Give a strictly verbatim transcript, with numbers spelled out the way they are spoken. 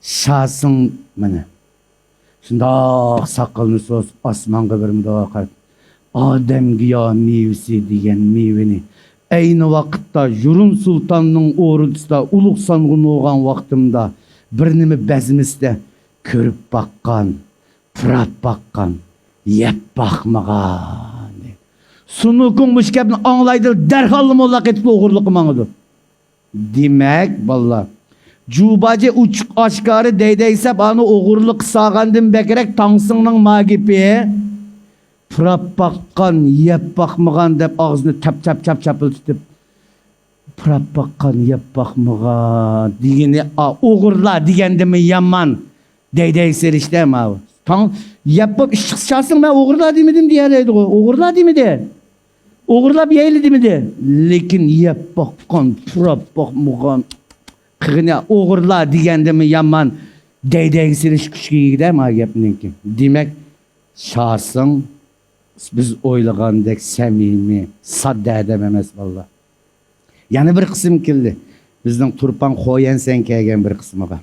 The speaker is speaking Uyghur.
شاسىڭ مانا شۇنداق ساقىلىنى سوزۇپ، ئاسمانغا بىر مۇنداق قاراپ، ئادەمگە يا مېۋىسى دېگەن مېۋىنى ئەينى ۋاقىتتا يۇرۇن سۇلتاننىڭ ئوردىسىدا ئۇلۇغ سانغۇن بولغان ۋاقتىمدا بىر نېمە بەزمىسىدە كۆرۈپ باققان، پۇراپ باققان، يەپ باقمىغان دەيدۇ. سۇنۇكۇڭ مۇشۇ گەپنى ئاڭلايدۇ، دەرھاللا موللا قېتىپ ئوغرىلىققا ماڭىدۇ. دېمەك، بالىلار، جۇباجى ئوچۇق ئاشكارا دەيدەي سەپ ئانى ئوغرىلىققا سالغاندىن بەكرەك تاڭسىڭنىڭ ما گېپى، پۇراپ باققان، يەپ باقمىغان دەپ ئاغزىنى چاپ، چاپ، چاپ، چاپىلدىتىپ، پۇراپ باققان، يەپ باقمىغان دېگىنى، ئا، ئوغرىلار دېگەندىمۇ يامان دەيدەي سېلىشتە ماۋۇ. تاڭ يەپ بوپ ئىششىق چالسىڭ، مەن ئوغرىلار دېمىدىم دېيەلەيدىغۇ. ئوغرىلار دېمىدى. ئوغرىلاپ يەيلى دېمىدى. لېكىن يەپ باققان، پۇراپ باقمىغان، قىغىنى ئوغرىلار دېگەندىمۇ يامان دەيدەيگە سېلىش كۈچكە ئىگىدە ما گەپنىڭكى. دېمەك، شاسىڭ بىز ئويلىغاندەك سەمىمىي، ساددا ئادەم ئەمەس، بالىلار. يەنە بىر قىسىم كەلدى. بىزنىڭ تۇرپان خويەنسەن كەلگەن بىر قىسمىغا.